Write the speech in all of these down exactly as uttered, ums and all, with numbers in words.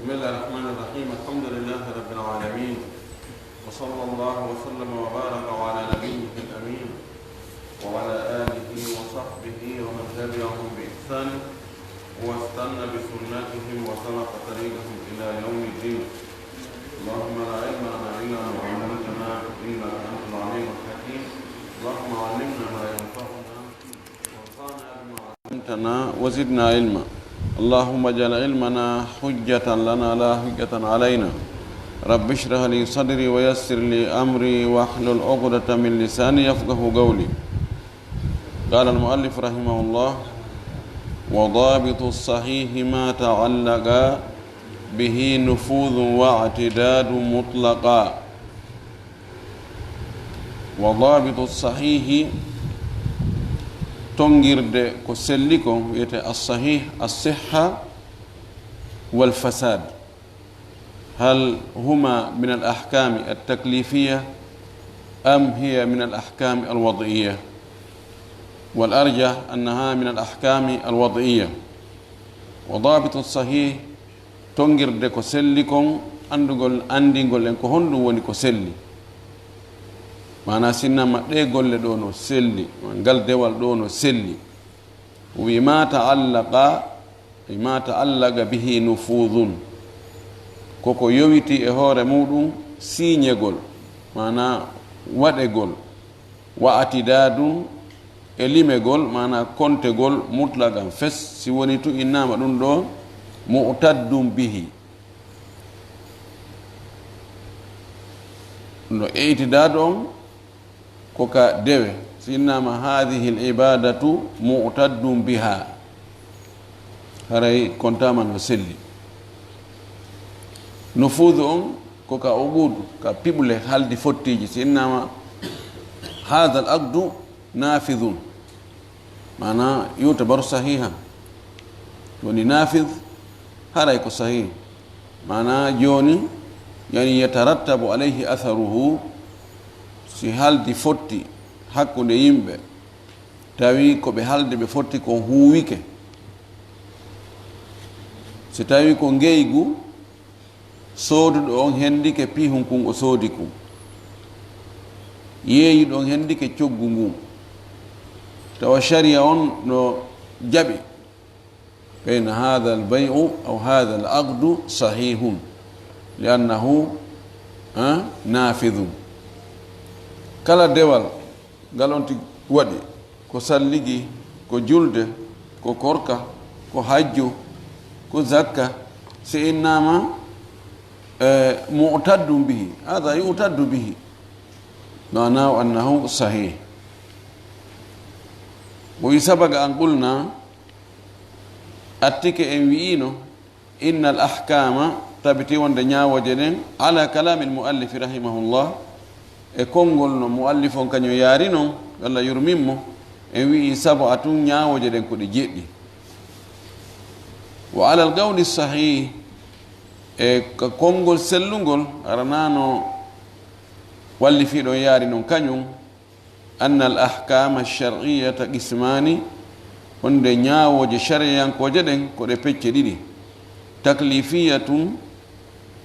بسم الله الرحمن الرحيم. الحمد لله رب العالمين. وصلى الله وسلم وبارك على نبيه الأمين وعلى آله وصحبه ومن تبعهم بإحسان واستن بسنتهم وسلك طريقهم إلى يوم الدين. اللهم لا علم لنا إلا ما علمتنا إنك أنت العليم الحكيم. اللهم علمنا ما ينفعنا وانفعنا بما علمتنا وزدنا علما. اللهم اجعل علمنا حجة لنا لا حجة علينا. رب اشرح لي صدري ويسر لي أمري واحلل عقدة من لساني يفقه قولي. قال المؤلف رحمه الله: وضابط الصحيح ما تعلق به نفوذ واعتداد مطلقا. وضابط الصحيح, tonngirde ko selli kon wiyete الصحيح, الصحة والفساد. هل هما من الأحكام التكليفية أم هي من الأحكام الوضعية؟ والأرجح أنها من الأحكام الوضعية. وضابط الصحيح, tonngirde ko selli kon, anndugol, anndingol en ko honɗum woni ko selli. Maanaa, si innama ɗee golle ɗoo no selli, ngal dewal ɗoo no selli, o wi'i, ما تعلق، ما تعلق به نفوذ, koko yowitii e hoore muuɗum siiñegol, maanaa waɗegol, واعتداد, e limegol, maanaa kontegol, مطلقا, fes, si woni tun innama ɗum ɗoo معتد به. No اعتداد on ko ka dewe, si innama هذه العبادة معتد بها, haray kontaama no selli. نفوذ on ko ka uquudu, ka piɓle haldi fottiiji, si innama هذا العقد نافذ, maanaa يعتبر صحيحا, woni نافذ, haray ko sahih. Maanaa jooni, يعني يترتب عليه أثره, si haldi fotti hakkunde yimɓe, tawi ko ɓe haldi ɓe fotti kon huuwike, si tawi ko ngeygu, sooduɗo on hendike pihun kun o soodi kun, yeeyuɗo on hendike coggu ngun, tawa sharia on no jaɓi, فإن هذا البيع أو هذا العقد صحيح لأنه, ah, نافذ. Kala dewal ngal on tigi waɗi, ko salligi, ko julde, ko korka, ko hajju, ko zakka, si innama, eh, معتد به, هذا يعتد به, معناه أنه صحيح. وسبق أن قلنا, attike en wi'ino, إن الأحكام, tabiti wonde ñaawooje ɗen, على كلام المؤلف رحمه الله, e konngol no muallif on kañum yaari non, Allah yurmin mo, en wi'i سبعة, ñaawooje ɗen ko ɗe jeɗɗi. وعلى القول الصحيح, e ka konngol sellungol, hara naa no wallifiiɗo on yaari non kañum, أن الأحكام الشرعية قسمان, wonde ñaawooje shariyankooje ɗen ko ɗe pecce ɗiɗi, تكليفية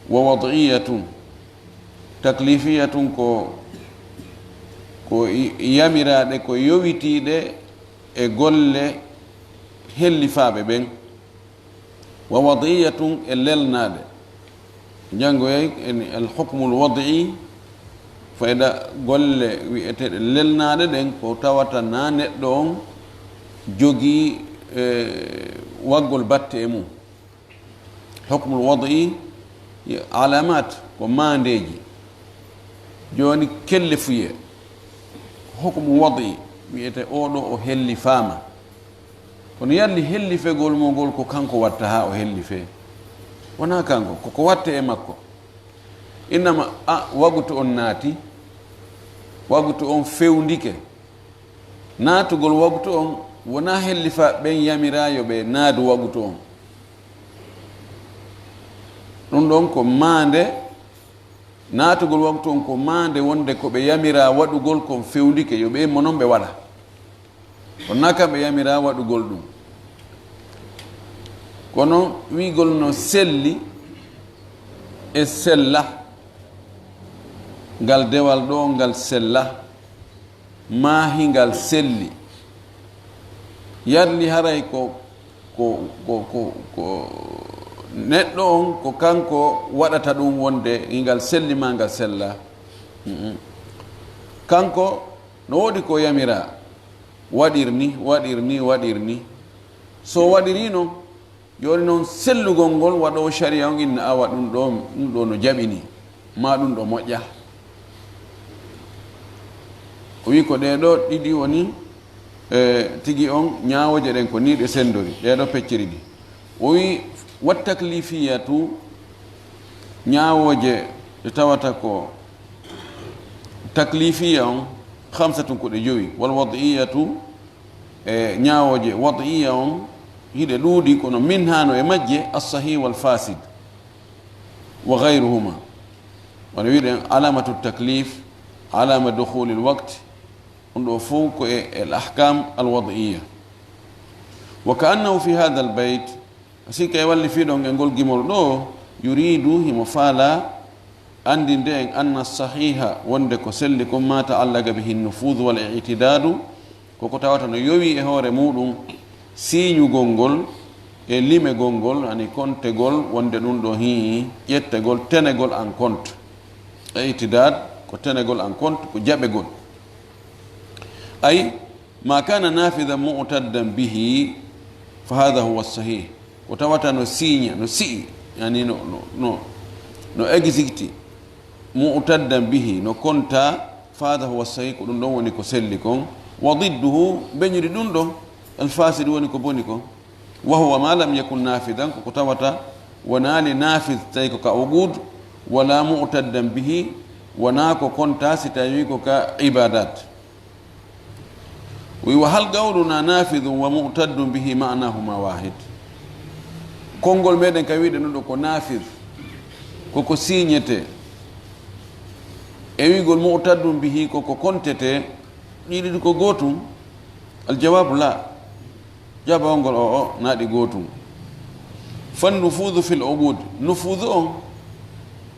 ووضعية. تكليفية ko, ko i-, yamiraaɗe, ko yowitiiɗe e golle hellifaaɓe ɓen. ووضعية, e lelnaaɗe. Janngoyay en الحكم الوضعي, fayda golle wi'eteeɗe lelnaaɗe ɗen, ko tawata na neɗɗo on jogii, eh, waggol batte e mum. الحكم الوضعي, علامات, ko maandeeji. Jooni kellifuyee, حكم وضعي, wi'ete oo ɗoo o hellifaama. Kono yalli hellifegol mo ngol ko kanko watta haa o hellifee? Wonaa kanko, koko watta e makko. Innama, a, wagutu on naati, wagutu on fewndike. Naatugol wagutu on wonaa hellifaaɓe ɓen yamiraa yo ɓe naadu wagutu on. Ɗum ɗon ko maande, naatugol wagutu on ko maande wonde ko ɓe yamiraa waɗugol kon fewndike, yo ɓe immo non ɓe waɗa. Kono naa kamɓe yamiraa waɗugol ɗum. Kono wi'ugol no selli, E sella, ngal dewal ɗo ngal sella, maa hingal selli. Yarli haray ko, ko, ko, ko, ko neɗɗo on, ko kanko waɗata ɗum wonde hingal selli maa ngal sella. Mm-mm. Kanko no woodi ko yamira, waɗir ni, waɗir ni, waɗir ni. So waɗiri noon, jooni noon sellugol ngol waɗoowo sariya on inna awa ɗum ɗo, ɗum ɗo no jaɓi ni, maa ɗum ɗo moƴƴa. O wi ko ɗee ɗo ɗiɗi woni, e, tigi on ñaawooje ɗen ko ni ɗe senndori, ɗee ɗo pecciri ɗi. O wi wa taklifiyatu, ñaawooje ɗe tawata ko taklifiya on, khamsatun ko ɗe jowi, wal wad'iyatu, e ñaawooje wad'iya on, hiɗe ɗuuɗi, kono minha no e majje, as-sahih wal fasid, wa ghayruhuma. Wano wiɗen alamatu taklif, alama dukhulil waqt, ɗum ɗo fof ko e al ahkam al wad'iya. Wa ka annahu fi hadha al bayt, sikka e walli fiɗon e ngol gimol ɗo, yuridu, himo faala anndinde en, anna sahiha, wonde ko selli kon, ma ta'allaqa bihi nufudh wal i'tidadu, koko tawata no yowi e hoore muɗum siiñugol ngol e limegol ngol, ani kontegol, wonde ɗum ɗo hii ƴettegol, tenegol en compte. E i'tidad ko tenegol en compte, ko jaɓegol. Ay, ma kana nafidan mu'taddan bihi, fa hadha huwa sahih. Ko tawata no siiña, no si'i, yani no, no, no, no exécuté, mu'taddan bihi, no konta, fa hadha huwa sahih, ko ɗum ɗon woni ko selli kon. Wa didduhu, beñuɗi ɗum ɗon, al fasid, woni ko boni kon. Wa huwa ma lam yakun nafidan, ko ko tawata wonaali nafid, tawi ko ka uqud, wala mu'taddan bihi, wona ko konta si tawi ko ka ibadat. Wi wa hal qawluna nafidun wa mu'taddun bihi ma'nahuma wahid? Konngol meɗen ka wiide ɗum ɗo ko nafid, ko ko siñete, e wiigol mu'taddun bihi, ko ko kontete, ɗiɗi ko gootum? Al jawabu la. Jaabawol ngol o, o, na ɗi gootum. Fan nufudu fil uqud. Nufudu on,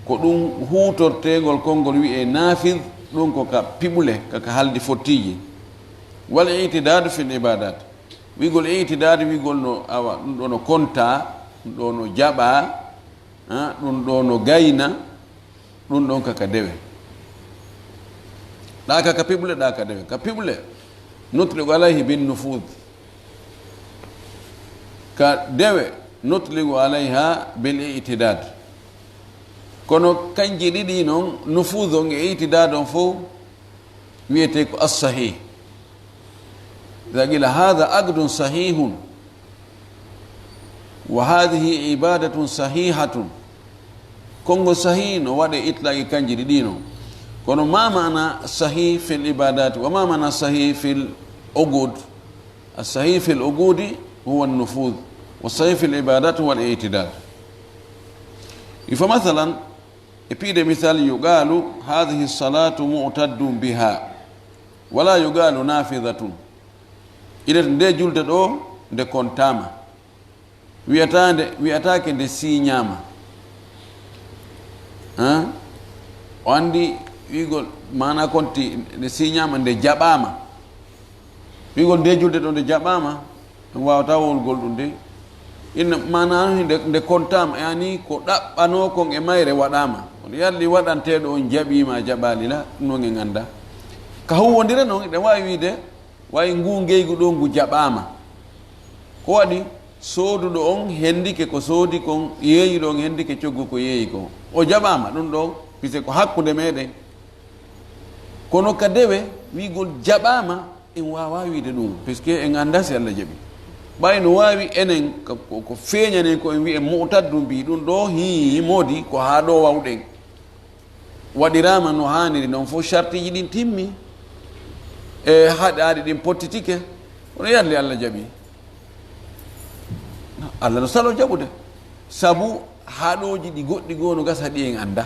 ko ɗum huutorteengol konngol wi'ee nafid, ɗum ko ka piɓule, ka, ka haldi fottiiji. Wal i'tidadu fil ibadat. Wiigol i'tidadu, wiigol no, awa, ɗum ɗo no konta, ɗum ɗo no jaɓa, ha, ɗum ɗo no gayna, ɗum ɗon ka, ka dewe. Ɗa ka, ka piɓule, ɗa ka dewe. Ka piɓule, nutliqu alayhi bin nufud. Ka dewe, nutliqu alayha bil i'tidad. Kono kanji ɗiɗi non, nufud on e i'tidad on fof, wiyetee ko as-sahih. Iza qila hadha aqdun sahihun wa hadhihi ibadatun sahihatun. Konngol sahih no waɗee itlaqi kanji ɗiɗi non. Kono ma maana sahih fil ibadat wa ma maana sahih fil uqud? As-sahih fil uqudi huwa an-nufudh, wa sahih fil ibadat huwa al-i'tidal. Fa mathalan, e piide misal, yuqalu hadhihi salatu mu'taddun biha, wala yuqalu nafidhatun. Ina nde julde ɗo nde kontama. Wiyata nde, wiyataake nde siñaama. Han? O anndi wiigol maana konti nde siñaama, nde jaɓaama. Wiigol nde julde ɗo nde jaɓaama, ɗum waawata wowlugol ɗum de. Inna maana nde, nde kontaama, yani ko ɗaɓɓanoo kon e mayre waɗaama. Kono yalli waɗanteeɗo on jaɓiima, jaɓaali la, ɗum non en annda. Ka huwwondira non, eɗen waawi wiide, way ngu ngeygu ɗo ngu jaɓaama. Ko waɗi? Sooduɗo on hendike ko soodi kon, yeeyuɗo on hendike coggu ko yeeyi kon. O jaɓaama ɗum ɗo, pise ko hakkunde meɗen. Kono ka dewe, wiigol jaɓaama, en waawa wiide ɗum, puisque en annda si Allah jaɓi. Ɓay no waawi enen, ka, ko, ko feeñanen ko en wi'en mu'taddun bi ɗum ɗo, hii, moodi, ko haa ɗo wawɗen. Waɗiraama no haaniri, noon fof sartiiji ɗin timmi, e haɗaaɗi ɗin pottitike, kono yalli Allah jaɓi. Allah no salo jaɓude, sabu haɗooji ɗi goɗɗi goo no gasa ɗi en annda,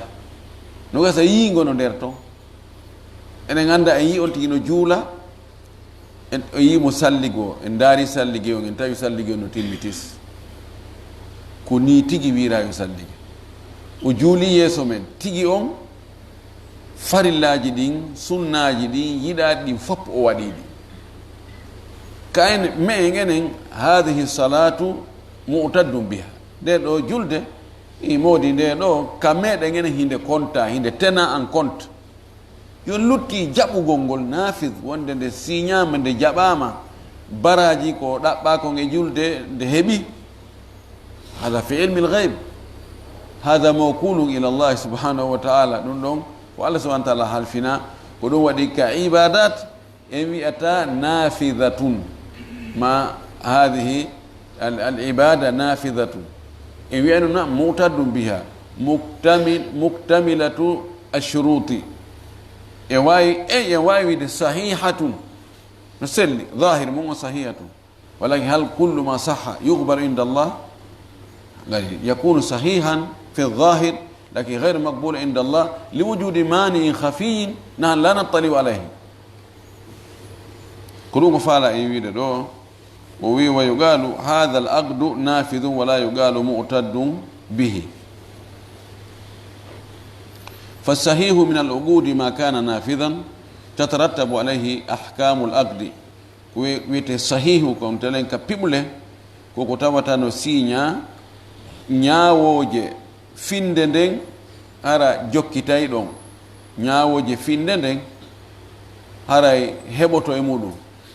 no gasa yiingo no nder ton. Enen annda en yii on tigi no juula, en, o yii mo salligo, en ndaari salligi on, en tawi salligi on no timmi tis. Ko nii tigi wiira yo salligi. O juuli yeeso men tigi on, farillaaji ɗin, sunnaaji ɗin, yiɗaaɗi ɗin fof o waɗii ɗi. Ka en, me en enen, haadihi salaatu mu'taddun biha. Nde ɗo julde, i moodi nde ɗo, ka meɗen enen hinde konta, hinde tena en compte. Yo lutti jaɓugol ngol nafid, wonde nde siñaama, nde jaɓaama, baraaji ko ɗaɓɓaa kon e julde, nde heɓi. Hada fi ilmi lgayb. Hada mawkulun ila Allah subhanahu wa ta'ala. Ɗum ɗon ko Allah subhanahu wa ta'ala halfina. Ko ɗum waɗi ka ibadat en wi'ata nafidatun. Ma hadihi al, al ibada nafidatun. En wi'anuna mu'taddun biha. Muktamil, muktamilatu ashuruti. E wawi, e, e wawi wi'de sahihatun. No selli, zahir mum o sahihatun. Walakin hal kullu ma sahha yuqbalu inda Allah? Yakunu sahihan fi zahir, lakin ghayr maqbul inda Allah li wujudi mani'in khafiyin nahnu la nattali'u alayhi. Ko ɗum ko faala en wiide ɗo, o wi wa yuqalu hadha al aqdu nafidun wa la yuqalu mu'taddun bihi. Fa sahihu min al uqudi ma kana nafidan tatarattabu alayhi ahkamu al aqdi. Ko wi-, wiyetee sahihu kon telen ka piɓle, koko tawata no siiña ñaawooje finnde nden, hara jokkitay ɗon. Ñaawooje finnde nden, haray heɓoto e muɗum.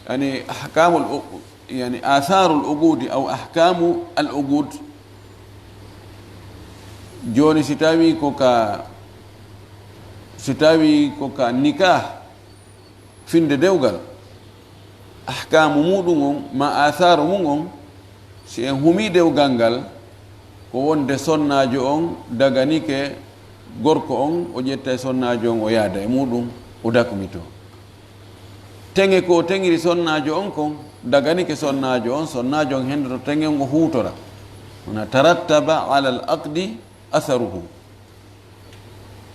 Yani, ahkaamul u-, yani, athaarul uqudi aw ahkaamu al uqud. Jooni, si tawi ko ka, si tawi ko ka nikah, finnde dewgal, ahkaamu muɗum on, ma athaaru mum on, si en humii dewgal ngal, ko wonde sonnaajo on daganike gorko on, o ƴetta e sonnaajo on, o yaada e muɗum, o dakmito. Teŋe ko o teŋiri sonnaajo on kon, daganike sonnaajo on, sonnaajo on hendoto teŋe on, o huutora. Wona tarattaba ala al aqdi atharuhu.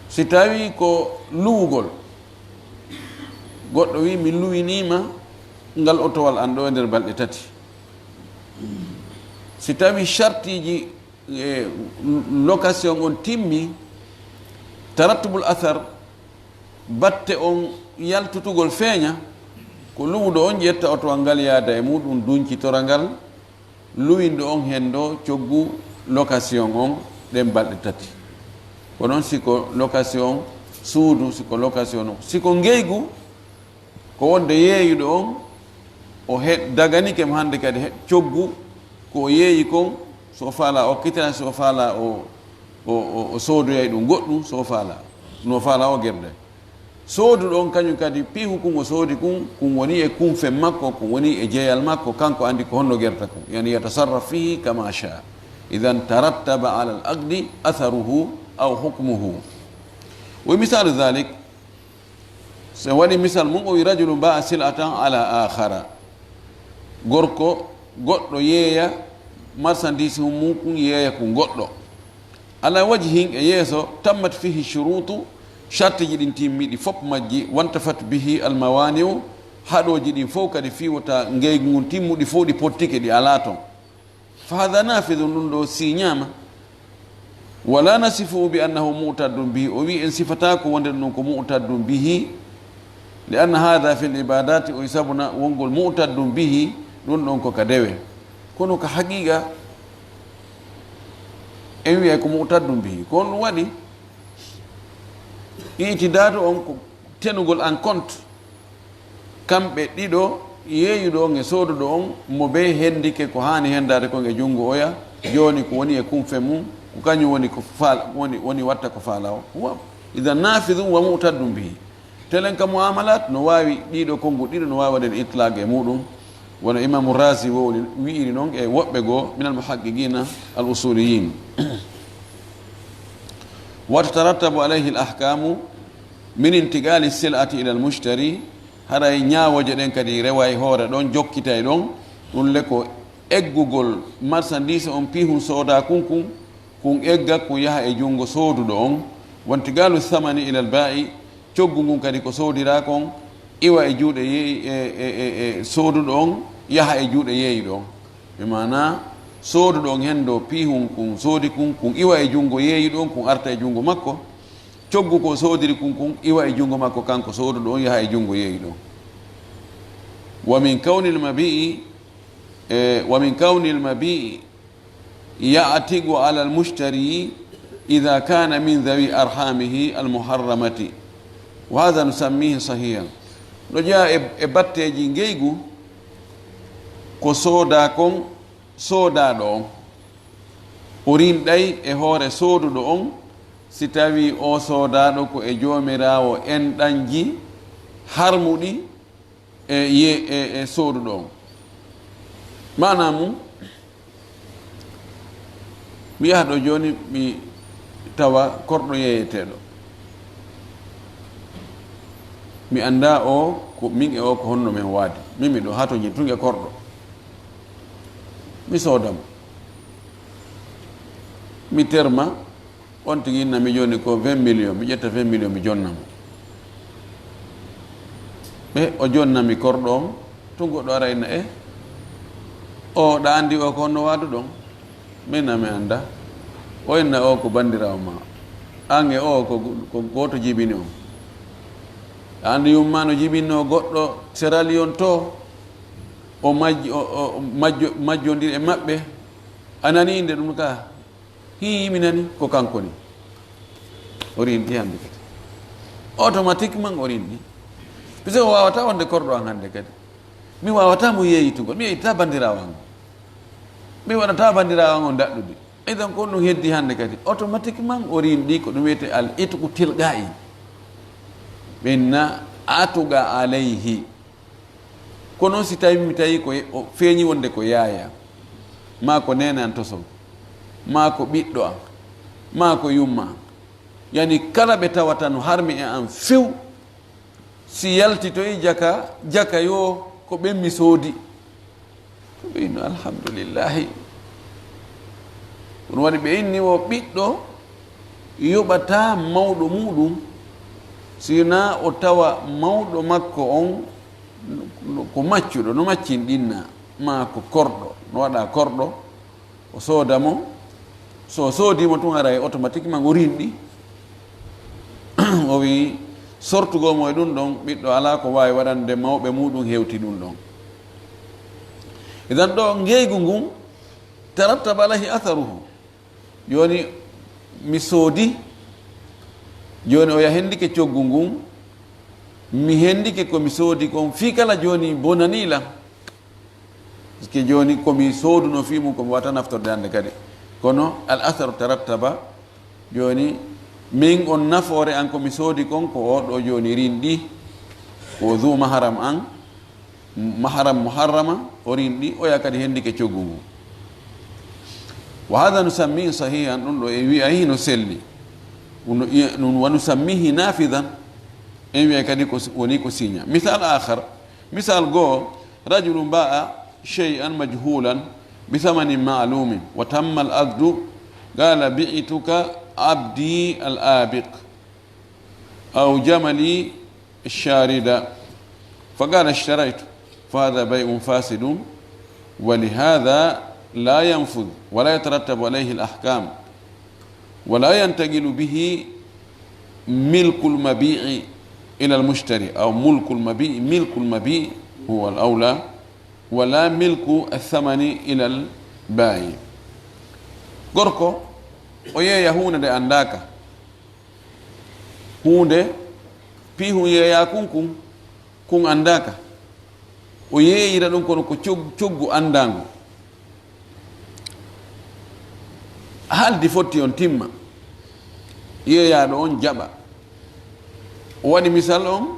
Si tawi ko luwugol, goɗɗo wi, "Mi luwiniima ngal otowal an ɗo e nder balɗe tati." Si tawi shartiiji, e, location on timmi, tarattubul athar, batte on yaltutugol feeña, ko luwuɗo on ƴetta otowal ngal, yaada e muɗum, duñcitora ngal, luwinɗo on hendo coggu location on ɗen balɗe tati. Ko noon si ko location suudu, si ko location, si ko ngeygu, ko wonde yeeyuɗo on, o he-, daganike mo hannde kadi he-, coggu ko o yeeyi kon, so o faala o okkita, so o faala o, o, o, o soodoyay ɗum goɗɗum, so o faala, no faala o gerde. Sooduɗo on kañum kadi, piihu kun o soodi kun, kun woni e kunfen makko, kun woni e jeyal makko, kanko andi ko honno gerta kun. Yani, yatasarraf fihi kama sha. Idan tarattaba ala al aqdi atharuhu aw hukmuhu. Wa misalu dhalik, so en waɗi misal mum, o wi, "Rajulun ba'a sil'atan ala akhara." Gorko goɗɗo yeeya marchandise mum kun, yeeya kun goɗɗo. Ala wajhin, e yeeso, tammat fihi shurutu, shartiji ɗin timmi, ɗi fof majji, wantafat bihi al mawani'u, haɗooji ɗin fof kadi fii wota ngeygu ngun timmuɗi fof ɗi pottike, ɗi alaa ton. Fa hadha nafidun, ɗum ɗo siñaama. Wala nasifuhu bi annahu mu'taddun bihi, o wi en sifata ko wonde ɗum ko mu'taddun bihi, li anna hadha fil ibadati, o wi sabuna wongol mu'taddun bihi, ɗum ɗon ko ka dewe. Kono ka haqiqa, en wiyay ko mu'taddun bihi. Ko on ɗum waɗi, i'tidadu on ko tenugol en compte. Kamɓe ɗiɗo, yeeyuɗo on e sooduɗo on, mo bee hendike ko haani hendaade kon e junngo oya, jooni ko woni e kunfe mum, ko kañum woni ko faal-, woni, woni watta ko faala o. Wa, idan nafidun wa mu'taddun bihi. Telen ka muamalat no waawi, ɗiɗo konngu ɗiɗo no waawi waɗen itlaq e muɗum, wano Imamu Razi wowli, wi'iri non e woɓɓe goo minal muhaqqiqina al usuliyin. Wa tatarattabu alayhi al ahkamu min intiqali sil'ati ila al mushtari, haray ñaawooje ɗen kadi rewa e hoore ɗon, jokkitay ɗon, ɗum le ko eggugol marchandise on, piihun sooda kun kun, kun egga kun yaha e junngo sooduɗo on, wantigalu thamani ilal baa'i, coggu ngun kadi ko soodiraa kon iwa e juuɗe yeey-, e, e, e, e sooduɗo on, yaha e juuɗe yeeyuɗo on. Bi maana, sooduɗo on hendo piihun kun soodi kun, kun iwa e junngo yeeyuɗo on, kun arta e junngo makko. Coggu ko soodiri kun, kun iwa e junngo makko, kanko sooduɗo on yaha e junngo yeeyuɗo on. Wa min kawnil mabi'i, e, wa min kawnil mabi'i ya'tiqu ala al-mushtari idha kana min dhawi arhamihi al-muharramati, wa hadha nusammihi sahihan. No jeyaa e, e batteeji ngeygu, ko soodaa kon, soodaaɗo on, o rinɗay e hoore sooduɗo on, si tawii oo soodaaɗo ko e joomiraawo enɗanji harmuɗi e ye-, e, e sooduɗo on. Maanaa mum, mi yaha ɗo jooni, mi tawa korɗo yeeyeteeɗo. Mi anndaa o ko, min e o ko honno men waadi. Min miɗo hatoji tun e korɗo. Mi sooda mo. Mi terma, on tigi inna mi jooni ko vingt millions, mi ƴetta vingt millions, mi jonna mo. Ɓe o jonna mi korɗo on, tun goɗɗo ara inna, e, o ɗa anndi o ko honno waadu ɗon? Min na mi annda. O inna o ko banndiraawo ma. An e o ko, ko gooto jibini on. A anndi yumma no jibinno goɗɗo Sierra Leone to, o majj-, o, o majjo-, majjondir e maɓɓe. A nani innde ɗum ka? Hii, mi nani ko kanko ni. O rinɗi hannde kadi. Automatiquement o rinɗi. Parce que o waawata wonde korɗo an hannde kadi. Mi waawata mo yeeyitugol. Mi yeeyita banndiraawo an. Mi waɗata banndiraawo an on daɗɗude. Et donc, on ɗum heddi hannde kadi. Automatiquement o rinɗi ko ɗum wiyetee al itqu tilqa'i. Ɓenna atuga alayhi. Kono si tawi mi tawi ko ye-, o feeñi wonde ko yaaya, maa ko neene an toson, maa ko ɓiɗɗo an, maa ko yumma an, yani kala ɓe tawata no harmi e an few, si yaltitoyi jaka, jaka yo ko ɓen mi soodi. Ko ɓe inno, alhamdulillahi. Ɗum waɗi ɓe inni o ɓiɗɗo yoɓata mawɗo muɗum, sina o tawa mawɗo makko on no, ko maccuɗo, no maccinɗinna, maa ko korɗo, no waɗa korɗo, o sooda mo. So o soodii mo tun, haray automatiquement o rinɗi. O wi'i, sortugol mo e ɗum ɗon, ɓiɗɗo alaa ko waawi waɗande mawɓe muɗum hewti ɗum ɗon. Idan ɗo ngeygu ngun, tarattaba alayhi atharuhu. Jooni mi soodi, jooni oya hendike coggu ngun, mi hendike ko mi soodi kon, fii kala jooni bonanii lan. Parce que jooni ko mi sooduno fii mum, ko mi wata naftorde hannde kadi. Kono al athar tarattaba, jooni min on nafoore an ko mi soodi kon, ko o ɗo jooni rinɗi, ko zu maharam an, maharam muharrama, o rinɗi, oya kadi hendike coggu ngu. Wa hadha nusammi sahihan, ɗum ɗo en wi'ay hino selli. Ɗum ɗo, ɗum wa nusammihi nafidan, en wi'ay kadi ko si-, woni ko siña. Misal akhar, misal goo, rajulun ba'a shay'an majhulan bi thamanin ma'lumin, wa tamma al aqdu, qala, "Bi'tuka abdi al abiq." أو جملي الشاردة، فقال: "اشتريت"، فهذا بيع فاسد، ولهذا لا ينفذ ولا يترتب عليه الأحكام، ولا ينتقل به ملك المبيع إلى المشتري، أو ملك المبيع، ملك المبيع هو الأولى، ولا ملك الثمن إلى البائع. Gorko o yeeya huunde nde anndaaka. Huunde, piihun yeeyaa kun, kun, kun anndaaka. O yeeyira ɗum kono ko cog-, coggu anndaangu. Haaldi fotti on timma. Yeeyaaɗo on jaɓa. O waɗi misal on,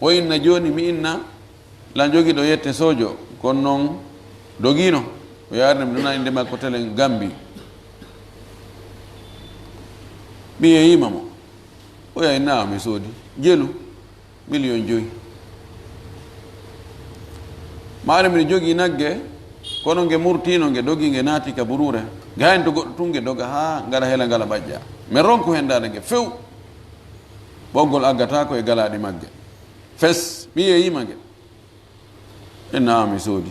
o inna jooni, mi inna, lan jogiiɗo yette sojo, kono noon dogiino. O yaarni mi nana innde makko telen Gambi. Mi yeeyiima mo. O yahi, "Naa, mi soodi." Jelu, miliyon joyi. Maare miɗo jogii nagge, kono nge murtiino, nge dogi, nge naati ka buruure. Nge haynto goɗɗo tun, nge doga haa ngara hela ngala ɓaƴƴa. Mi ronku henndaade nge few. Ɓoggol aggataako e galaaɗi magge. Fes, mi yeeyiima nge. E naa mi soodi.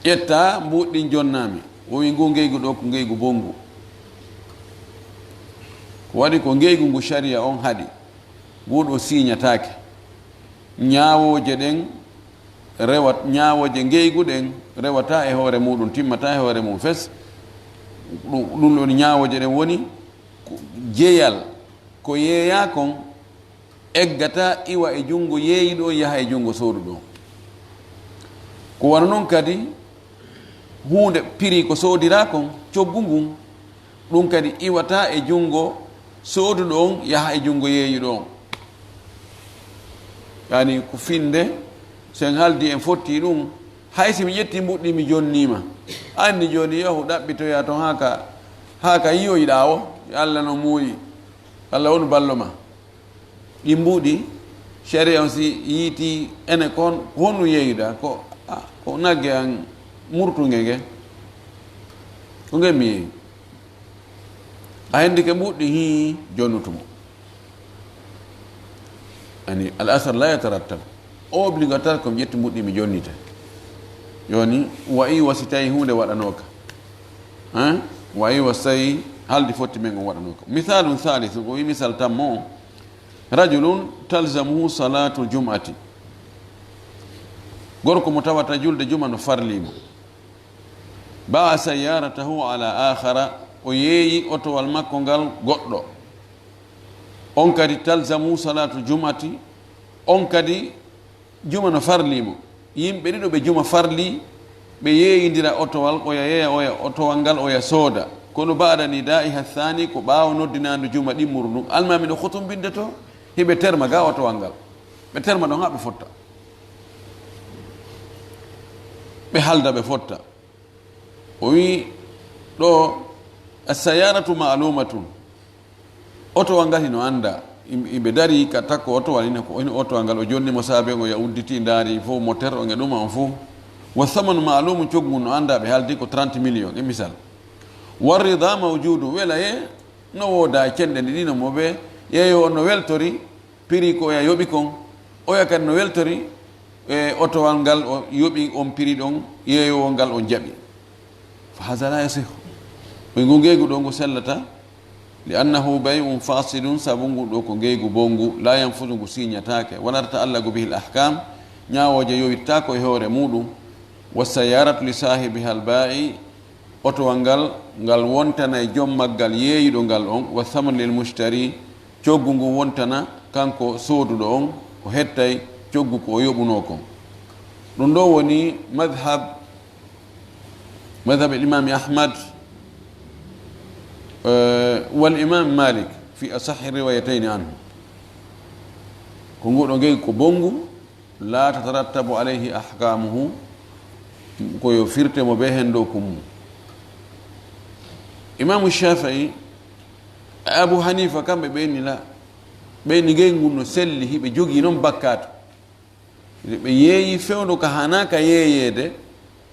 Ƴetta mbuuɗi ɗin jonnaami. O wi ngu ngeygu ɗo ko ngeygu bonngu. Ko waɗi ko ngeygu ngu sharia on haɗi. Ngu ɗo siiñataake. Ñaawooje ɗen rewa, ñaawooje ngeygu ɗen rewata e hoore muɗum, timmata e hoore mum fes. Ɗum, ɗum ɗon ñaawooje ɗen woni ko jeyal, ko yeeyaa kon eggata iwa e junngo yeeyuɗo on yaha e junngo sooduɗo on. Ko wano non kadi huunde piri ko soodiraa kon, coggu ngun, ɗum kadi iwata e junngo sooduɗo on yaha e junngo yeeyuɗo on. Yani ko finde, so en haaldi en fotti ɗum, hay si mi ƴetti mbuuɗi mi jonniima, anni jooni yahu ɗaɓɓitoyaa ton haa ka, haa ka yiyoyɗaa o, yo Alla no muuyi, Alla wonu ballo ma. Ɗi mbuuɗi, sharia on si yiiti ene kon, honɗum yeeyuɗaa? Ko, ah, ko nagge an murtunge nge. Ko nge mi yeeyi. A hendike mbuuɗi, hii, jonnutu mo. Yani, al asar la yatarattab. O obligatoire ko mi ƴetti mbuuɗi mi jonnite. Jooni, wayi wa si tawi huunde waɗanooka. Hein? Wayi wa si tawi haldi fotti men on waɗanooka. Misalun thalithu, o wi misal tammo on. Rajulun talzamuhu salatul jum'ati. Gorko mo tawata julde juma no farli mo. Ba'a sayyaratahu ala akhara, o yeeyi otowal makko ngal goɗɗo. On kadi talzamu salatul jum'ati, on kadi juma no farli mo. Yimɓe ɗiɗo ɓe juma farli, ɓe yeeyindira otowal, oya yeeya, oya otowal ngal, oya sooda. Kono ba'da nida'iha thani, ko ɓaawo noddinaandu juma ɗimmuru ndun. Almaami no hotumbinde to, hiɓe terma ga otowal ngal. Ɓe terma ɗon haa ɓe fotta. Ɓe halda ɓe fotta. O wi ɗo, "As-sayyaratu ma'lumatun." Otowal ngal hino annda. Im-, iɓe dari ka takko otowal, ina ko, ina otowal ngal, o jonni mo saabe, o ya udditi, ndaari fof moteur, o nge ɗuma on fof. "Wa thamanu ma'lumun", coggu ngun no annda, ɓe haaldi ko trente millions, e misal. "Wa rida mawjudun", welaye no wooda, cenɗe ɗiɗi no mo ɓe yeeyo on no weltori, piri ko oya yoɓi kon, oya kadi no weltori e otowal ngal o yoɓi on piri ɗon, yeeyowol ngal on jaɓi. Fa haza la yasihu. Ɓe ngu ngeygu ɗo ngu sellata, li annahu bay'un fasidun, sabu ngu ɗo ko ngeygu bongu, la yanfudu ngu siiñataake, wala tata'allagu bihi al ahkam, ñaawooje yowittaako e hoore muɗum, wa sayyaratu li sahibiha al ba'i, otowal ngal, ngal wontana e joom maggal yeeyuɗo ngal on, wa thaman lil mushtari, coggu ngu wontana kanko sooduɗo on, o hettay coggu ko o yoɓunoo kon. Ɗum ɗo woni madhab, madhab al imami Ahmad, eh, wal imam Malik fi asahi riwayatayni anhu. Ko nguɗo ngey ko bongu, la tatarattabu alayhi ahkamuhu, ko yo firte mo be hendo kum. Imamu Shafi'i, Abu Hanifa, kamɓe ɓe ni la, ɓe ni ngey ngun no selli, hiɓe jogii non bakkaatu. Ɓe yeeyi fewndo ka hana ka yeeyeede,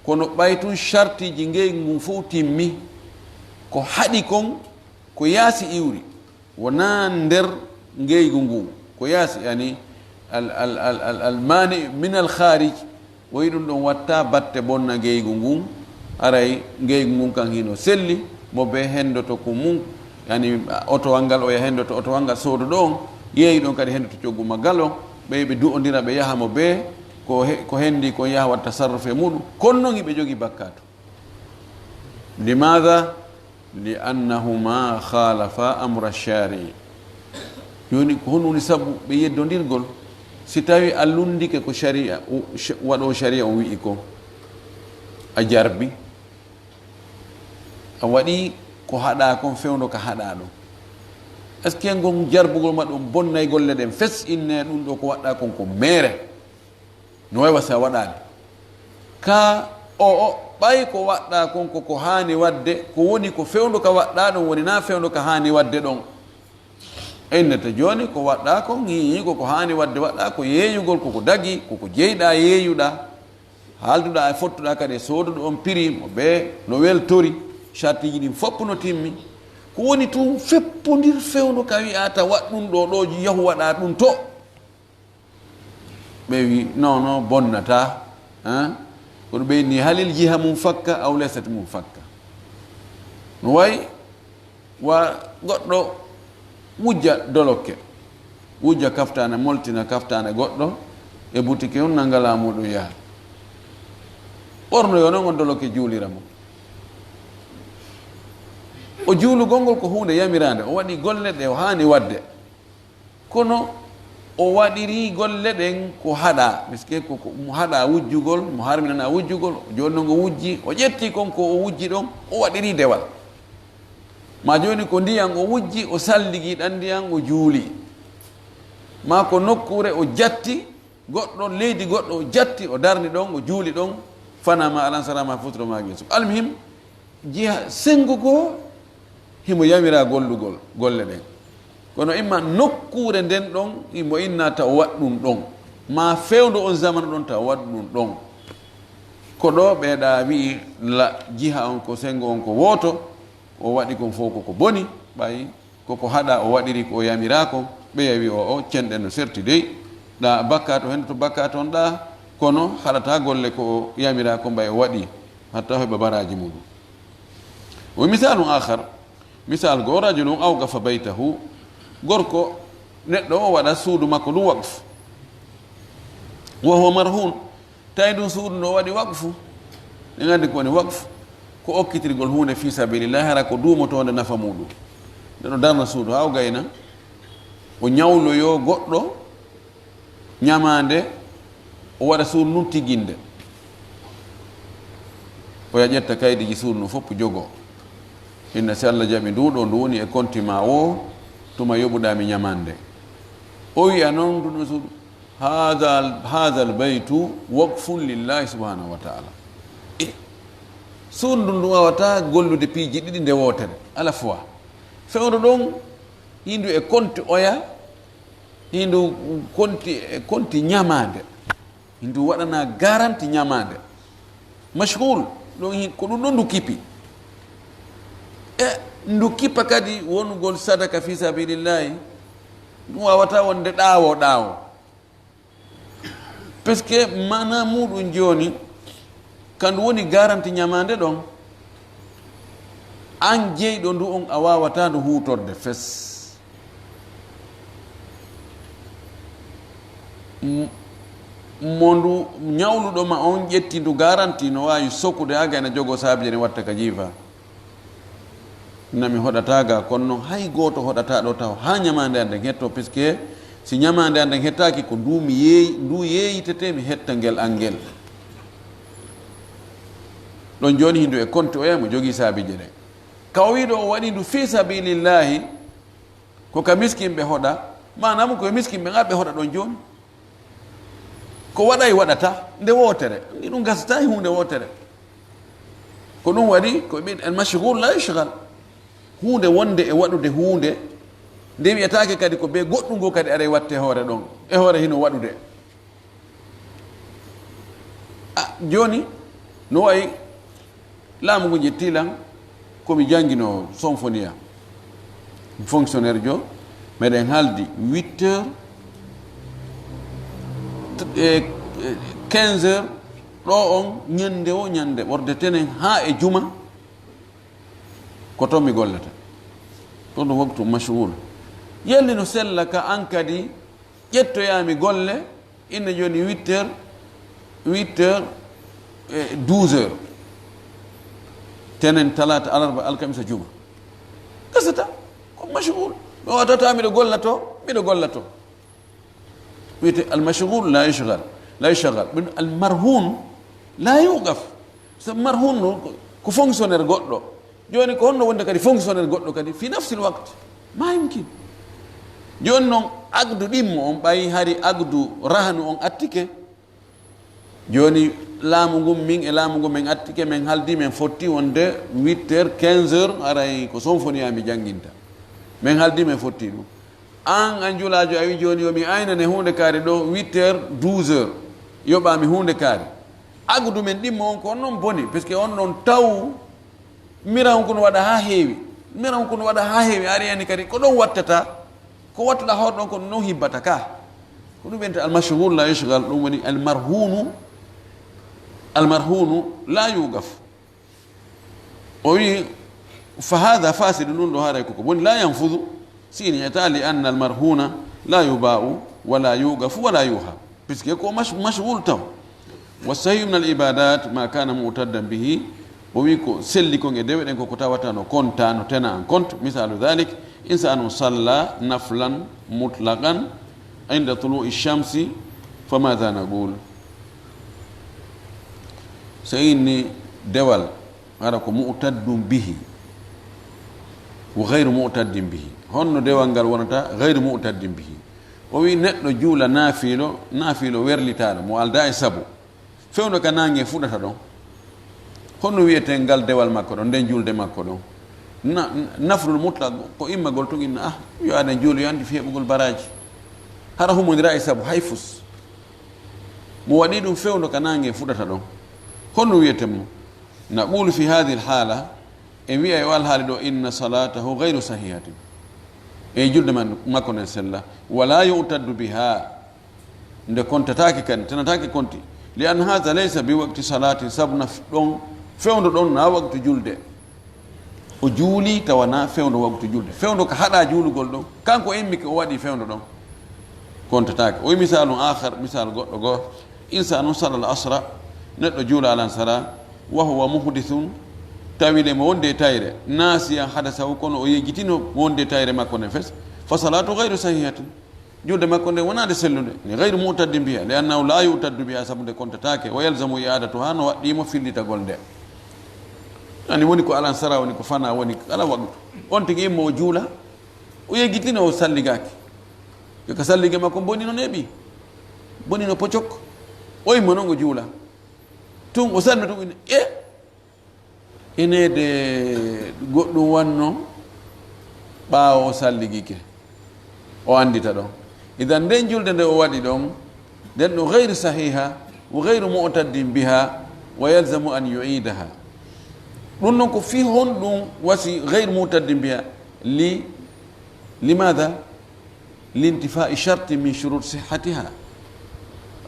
kono ɓay tun shartiji ngey ngun fof timmi, ko haɗi kon, ko yaasi iwri. Wonaa nder ngeygu ngu, ko yaasi, yani, al, al, al, al, al mani min al kharij, o yi ɗum ɗon watta batte bonna ngeygu ngun, aray ngeygu ngun kan hino selli, mo be hendoto ko mun, yani, otowal ngal oya hendoto otowal ngal soodo ɗon, yeeyi ɗon kadi hendoto coggu maggal on, ɓe ɓe du'ondira ɓe yaha mo be, ko he-, ko hendi kon yaha watta sarrufe muɗum, kon non hiɓe jogi bakkatu. Limaada? Li annahuma khaalafa amra shari'i. Jooni, ko honɗum woni sabu ɓe yeddondirgol? Si tawi a lunndike ko shari'a, o, sh-, waɗo shari'a on wi'i ko, a jarbi, a waɗi ko haɗa kon fewndo ka haɗa ɗon. Est-ce que ngon jarbugol ma ɗum bonnay golle ɗen fes, inne ɗum ɗo ko waɗɗa kon ko meere? No way wasa waɗaani. Ka o, o, ɓay ko waɗɗa kon ko, ko haani waɗde, ko woni ko fewndo ka waɗɗa ɗon, woni na fewndo ka haani waɗde ɗon. Innete jooni ko waɗɗa kon, hii, ko, ko haani waɗde waɗɗa, ko yeeyugol, ko, ko dagi, ko, ko jeyɗa, yeeyuɗa, haalduɗa e fottuɗa kadi e sooduɗo on piri mo ɓe no weltori, shartiji ɗin fopp no timmi. Ko woni tun feppondir fewndo ka wi'ata waɗ ɗum ɗo, ɗo yahu waɗa ɗum to. Ɓe wi, "Non, non, bonnata." Hein? Kono ɓeyni halil jiha mum fakka, aw lesat mum fakka. No wayi wa goɗɗo wujja dolokke, wujja kaftane, moltina kaftane goɗɗo e butike on, nangala muɗum yaha. Ɓorno yo non on dolokke juulira mo. O juulugol ngol ko huunde yamirande, o waɗi golle ɗe o haani waɗde. Kono o waɗiri golle ɗen ko haɗa, parce que ko, ko mo haɗa wujjugol, mo harminana wujjugol, jooni non o wujji, o ƴetti kon ko o wujji ɗon, o waɗiri dewal. Ma jooni ko ndiyan o wujji, o salligi ɗan ndiyan, o juuli. Ma ko nokkuure o jatti, goɗɗo, leydi goɗɗo o jatti, o darni ɗon, o juuli ɗon, fana ma alansara ma futuro ma geesu. Almuhim, jiha sengo goo, himo yamira gollugol golle ɗen. Kono imma nokkuure nden ɗon, himo inna taw waɗ ɗum ɗon. Ma fewndo on zamanu ɗon taw waɗ ɗum ɗon. Ko ɗo ɓeeɗa wi'i la jiha on ko sengo on ko wooto, o waɗi kon fof koko boni, ɓay koko haɗa o waɗiri ko o yamira kon, ɓeya wi o, o cenɗen no serti dey, ɗa bakkato hen to bakkato on ɗa, kono haɗata golle ko o yamira kon ɓay o waɗi, hatta heɓa baraji muɗum. Wa misalun akhar, misal goo, rajulun awqafa baytahu, gorko neɗɗo o waɗa suudu makko ndu waqf, wa huwa marhun, tawi ndun suudu ndo waɗi waqfu. Ɗen anndi ko woni waqfu, ko okkitirgol huunde fi sabilillahi, hara ko duumotoonde nafa muɗum. Nde ɗo darna suudu haa o gayna, o ñawloyo goɗɗo ñamaande, o waɗa suudu ndun tiginde. Oya ƴetta kaydiiji suudu ndun fof jogo. Inna si Allah jaɓi ndu ɗo, ndu woni e konti ma o, tuma yoɓuɗa mi ñamaande. O wi'a non, ndu ɗo suudu, "Haadha, haadha al-baytu waqfun lillahi subhanahu wa ta'ala." E, suudu ndun, ndu wawata gollude piiji ɗiɗi nde wootere, ala fois. Fewndo ɗon, hindu e konti oya, hindu konti, e konti ñamaande. Hindu waɗana garanti ñamaande. Mashghul, ɗon hi-, ko ɗum ɗon ndu kipi. E ndu kipa kadi wonugol sadaka fi sabilillahi, ɗum wawata wonde ɗaawo, ɗaawo. Parce que mana muɗum jooni, kandu woni garanti ñamaande ɗon, an jeyɗo ndu on a wawata ndu huutorde fes. M-, mo ndu ñawluɗo ma on ƴetti ndu garanti no wawi sokude ha gayna jogo saabi jene watta ka jiifa. Na mi hoɗata ga, kono noon hay gooto hoɗata ɗo taw haa ñamaande an nden hetto, puisque si ñamaande an nden hettaaki, ko ndu mi yeeyi, ndu yeeyitete, mi hetta ngel an ngel. Ɗon jooni hindu e konti oya mo jogii saabiije ɗen. Ka o wii ɗo o waɗi ndu fii sabilillahi, ko ka miskinɓe hoɗa, maanaam ko e miskinɓe ngal ɓe hoɗa ɗon jooni. Ko waɗay waɗata nde wootere, ɗum gasata e huunde wootere. Ko ɗum waɗi ko ɓe al mashghul la yushghal. Huunde wonde e waɗude huunde, nde wi'ataake kadi ko be goɗɗum ngo kadi aray watte hoore ɗon, e hoore hino waɗude. A, jooni, no wayi laamu ngu ƴetti lan, ko mi janngino Sonfonia, fonctionnaire jo, meɗen haldi huit heures, e, e, quinze heures, ɗo on, ñande o ñande, ɓorde tenen haa e juma, ko toon mi gollata. Ɗum ɗo waktu mashghul. Yalli no sella ka an kadi ƴettoyaami golle, inne jooni huit heures, huit heures, e douze heures. Tenen, talaata, alarba, alkamisa, juma. Gasata, ko mashghul. Mi watata miɗo gollato, miɗo gollato. Wiyete al mashghul la yushghal, la yushghal. Ɗum al marhun la yuqaf. So marhun no ko, ko fonctionnaire goɗɗo. Jooni ko honno wonde kadi fonctionnaire goɗɗo kadi fi nafsil waqt? Ma yumkin. Jooni noon aqdu ɗimmo on, ɓay hari aqdu rahanu on attike. Jooni laamu ngun, min e laamu ngun, min attike, min haldi, min fotti wonde huit heures, quinze heures, haray ko Sonfonia mi jannginta. Min haldi, min fotti ɗum. An, an julaajo, a wi jooni yo mi aynane huunde kaari ɗo huit heures, douze heures. Yoɓaami huunde kaari. Aqdu men ɗimmo on ko on non boni, parce que on ɗon taw mira on ko no waɗa haa heewi. Mira on ko no waɗa haa heewi, ari yani kadi ko ɗon wattata, ko wattuɗa hoore ɗon ko non hibbata ka. Ko ɗum wiyete al mashghul la yushghal, ɗum woni al marhunu المرهون لا يوقف. O wi, فهذا فاسد, ɗum ɗo haray koko boni, لا ينفذ, si ini eta, لأن المرهون لا يباع ولا يوقف ولا يوهى, puisque ko mash-, mashghul taw. والصحيح من العبادات ما كان معتدا به, o wi ko selli kon e dewe ɗen koko tawata no konta, no tena en compte. مثال ذلك: إنسان صلى نفلا مطلقا عند طلوع الشمس، فماذا نقول؟ So inni dewal, hara ko mu'taddun bihi, wa ghayru mu'taddin bihi. Honno dewal ngal wonata ghayru mu'taddin bihi? O wi neɗɗo juula naafiilo, naafiilo werlitaaɗo, mo aldaa e sabu. Fewndo ka naange fuɗata ɗon. Honno wiyeten ngal dewal makko ɗon, nden julde makko ɗon? Na-, naflul mutlaq ko immagol tun inna, ah, yo aɗen juulu, yo anndi fi heɓugol baraaji. Hara humondira e sabu, hay fus. Mo waɗi ɗum fewndo ka naange fuɗata ɗon. Honno wiyeten mo? نقول في هذه الحالة, en wi'a e o alhaali ɗo, إن صلاته غير صحيحة. E julde man, makko nden sella. ولا يعتد بها. Nde kontataake kadi, tenataake konti. لأن هذا ليس بوقت صلاة, sabu na f-, ɗon, fewndo ɗon na waktu julde. O juuli tawa na fewndo waktu julde. Fewndo ka haɗa juulugol ɗon. Kanko immike o waɗi fewndo ɗon. Kontataake. O wi مثال آخر, misal goɗɗo goo. إنسان صلى العصر, neɗɗo juula alansara, وهو محدث, tawi le mo wonde e tayre. ناسيا حدثه, kono o yejjitino mo wonde e tayre makko nden fes. فصلاته غير صحيحة. Julde makko nde wonaa nde sellunde, ni غير معتد بها، لأنه لا يعتد بها, sabu nde kontataake, ويلزم إعادتها, no waɗɗii mo fillitagol nde. Ani woni ko alansara, woni ko fana, woni kala waktu. On tigi immo o juula, o yejjitino o salligaaki. Yo ka sallige makko boni no neeɓi, boni no pocok. O immo non o juula. Tun o salmi tun, ina, e Ineede goɗɗum wanno ɓaawo o salligike, o anndita ɗon. Idan nden julde nde o waɗi ɗon, nden ɗum غير صحيحة وغير معتد بها ويلزم أن يعيدها. Ɗum non ko fii honɗum wasi غير معتد بها؟ Li, لماذا؟ لانتفاء شرط من شروط صحتها.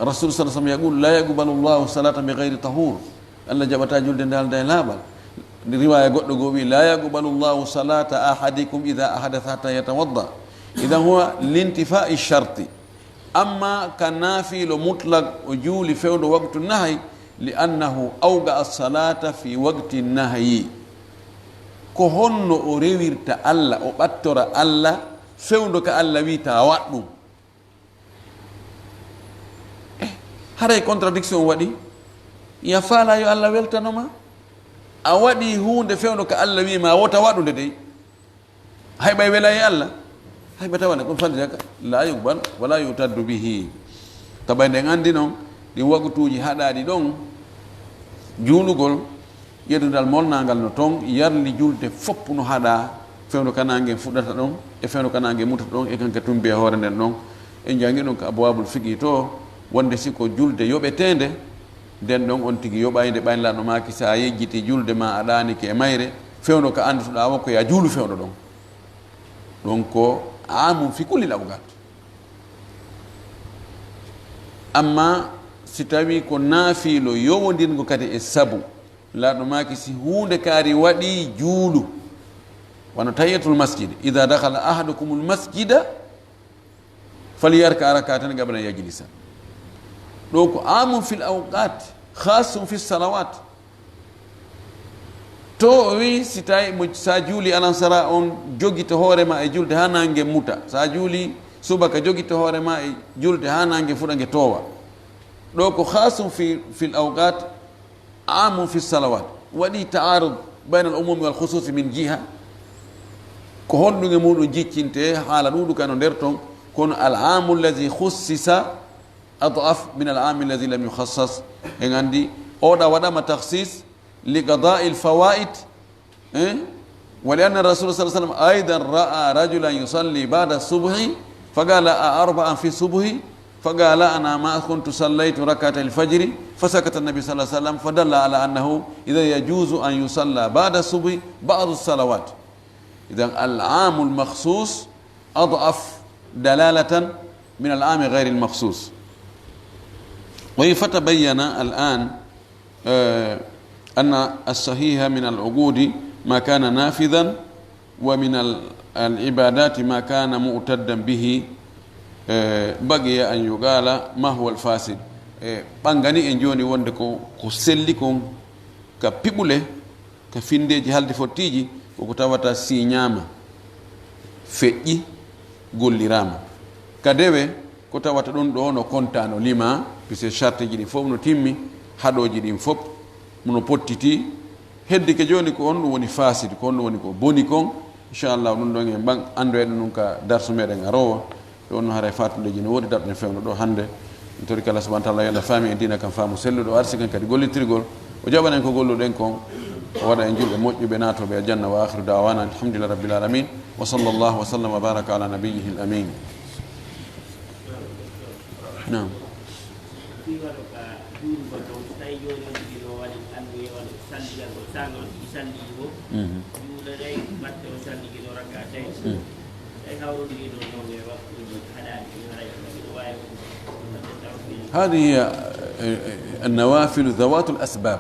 الرسول صلى الله عليه وسلم يقول: لا يقبل الله صلاة بغير طهور. Allah jaɓata julde nde aldaa e laaɓal. Riwaya goɗɗo goo wi: لا يقبل الله صلاة أحدكم إذا أحدث حتى يتوضأ. Idan huwa لانتفاء الشرط. Amma ka naafiilo mutlaq, o juuli fewndo waktu nahayi, لأنه أوقع الصلاة في وقت النهي. Ko honno o rewirta Allah, o ɓattora Allah, fewndo ka Allah wi taa waɗ ɗum? Eh, haray contradiction waɗi? Ya faala yo Allah weltano ma? A waɗi huunde fewndo ka Allah wi ma wota waɗu nde dey. Hay ɓay wela e Allah, hay ɓe tawane kon fanditaka, لا يقبل ولا يعتد به. Ka ɓay nden anndi non, ɗin waktuuji haɗaaɗi ɗon juulugol, yeddudal molnaangal no ton, yarli julde fof no haɗaa, fewndo ka naange fuɗata ɗon, e fewndo ka naange mutata ɗon, e kanka tumbi e hoore nden ɗon. En janngi ɗon ka abwaabul fiqhi to, wonde si ko julde yoɓeteende, nden ɗon on tigi yoɓaynde ɓaynlaaɗo maaki, so a yejjiti julde ma a ɗaanike e mayre, fewndo ka anndutoɗaa wo ko ya juulu fewndo ɗon. Ɗon ko عام في كل الأوقات. Amma si tawi ko naafiilo yowondirngo kadi e sabu, laaɗo maaki si huunde kaari waɗi juulu, wano tahiyatul masjid, إذا دخل أحدكم المسجد فليركع ركعتين قبل أن يجلس. Ɗo ko عام في الأوقات، خاص في الصلوات. To o wi, si tawi mo, sa juuli alansara on, jogito hoore ma e julde haa nange muta. Sa juuli subaka, jogito hoore ma e julde haa nange fuɗa nge toowa. Ɗo ko خاص في، في الأوقات، عام في الصلوات. Waɗi taarud bayna al-umumi wal khususi min jiha. Ko honɗum e muɗum jiccinte haala ɗuuɗuka no nder ton, kono العام الذي خصص أضعف من العام الذي لم يخصص. En anndi oɗa waɗama takhsis لقضاء الفوائت. Eh? ولأن الرسول صلى الله عليه وسلم أيضا رأى رجلا يصلي بعد الصبح فقال: أأربعا في الصبح؟ فقال: أنا ما كنت صليت ركعتي الفجر. فسكت النبي صلى الله عليه وسلم، فدل على أنه إذا يجوز أن يصلى بعد الصبح بعض الصلوات. إذن العام المخصوص أضعف دلالة من العام غير المخصوص. وإن فتبين الآن Eh, anna as-sahiha min al-uqudi ma kana nafidhan wa min al-, al-ibadati ma kana mu'taddan bihi. Eh, baqiya an yuqala ma huwa al-fasid. Eh, ɓangani en joni wonde ko, ko selli kon ka piɓule, ka findeji halde fottiiji, koko tawata siñaama, feƴƴi, golliraama. Ka dewe, ko tawata ɗum ɗo no konta, no lima, puisque charteji ɗin fof no timmi, haɗooji ɗin fof no pottiti. Heddike jooni ko on ɗum woni fasid, ko on ɗum woni ko boni kon. Inchallah, ɗum ɗon en ɓan-, anndoyɗen ɗum ka darsu meɗen arowo. Ɗum no haray fatundeji no woodi daɗɗen fewndo ɗo hannde. En tori kala subhanahu wa ta'ala yo Allah faami en diina kan faamu selluɗo, o arsiken kadi gollitirgol. O jaɓanen ko golluɗen kon. O waɗa en julɓe moƴƴuɓe naatooɓe aljanna. Wa akhiru da'wana alhamdulillahi rabbil alamin. Wa sallallahu wa sallam wa baraka ala nabiyyihi al-amin. Naam. Fii waɗo ka juulugo ton, so tawi jooni on tigi no waɗi anniya waɗo salligol saanga on tigi salliji mo, Mhm. juulanay batte o salligino rakka tawi. Mhm. Tawi hawrondiri ɗon non e waktuuji haɗaani ɗum haray ɗum no waawi ɗum waɗde tawfiq. هذه هي، آه، آه، النوافل ذوات الأسباب.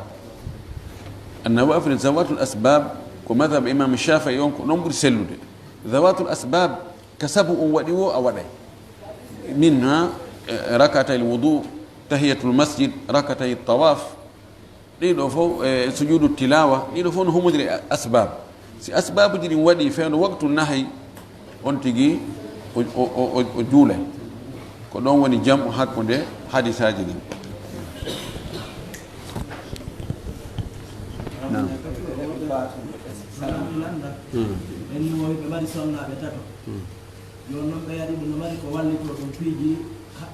النوافل ذوات الأسباب ko madhab Imam Shafi'i on ko ɗon ɓuri sellude. Dhawatul asbab, ka sabu on waɗi wo a waɗay. Minha, eh, rakatay wudu, tahiyatul masjid, rakatay tawaf. Ɗiɗo fof, eh, sujudu tilawa, ɗiɗo fof no humodiri e asbab. Si asbabuji ɗin waɗi fewndo waktu nahay, on tigi o, o, o, o, o juulay. Ko ɗon woni jam'u hakkunde hadisaji ɗin. Naam. Hmm. En ni wo ɓe mari sonnaaɓe tato. Hmm. Jooni noon ɓeya ɗiɗo no mari ko wallitoo ɗum piiji ha,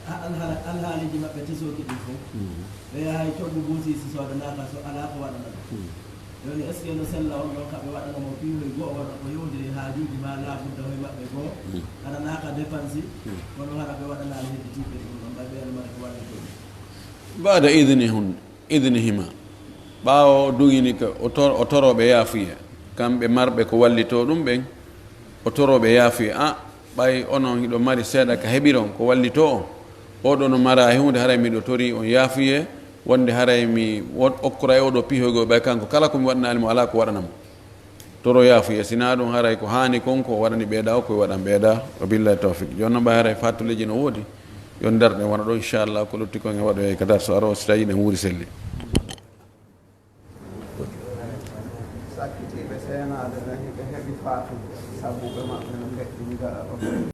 ha alhaala-, alhaaliji maɓɓe tesooki ɗin fof. Hmm. Ɓeya hay coggu buusiisi soodanaaka so alaa ko waɗana ɗum. Hmm. Jooni est-ce que no sella on ɗon ka ɓe waɗana mo piihoy goo wano ko yowndiri haajuuji ma laabudda hoy maɓɓe goo? Hmm. Hara naaka dépense, Hmm. kono hara ɓe waɗanaali hedditiiɓe ɗum ɗon, ɓay ɓeya no mari ko wallitoo ɗum. Baada idnihun, idnihima. Ɓaawo duŋini ka, o tor-, o torooɓe yaafuya. Kamɓe marɓe ko wallitoo ɗum ɓen, o torooɓe yaafuya. A, ɓay onon hiɗo mari seeɗa ka heɓiron ko wallitoo on. Oɗo no mara e huunde, haray miɗo torii on yaafuye, wonde haray mi wot-, okkora e oɗo pihoygol ɓay kanko. Kala ko mi waɗanaali mo, alaa ko waɗana mo. Toro yaafuya, sinaa ɗum haray ko haani kon ko waɗani ɓeeɗa o, ko waɗan ɓeeɗa. Wa billahi tawfiq. Jooni noon ɓay haray fattuleji no woodi. Yo ndarɗen wona ɗo, inchallah, ko lutti kon en waɗoyay ka darsu aro, si tawi ɗen wuuri selli. Sakkitiiɓe seenaade ɓen, ɓe heɓi faatu sabuɓe maɓɓe.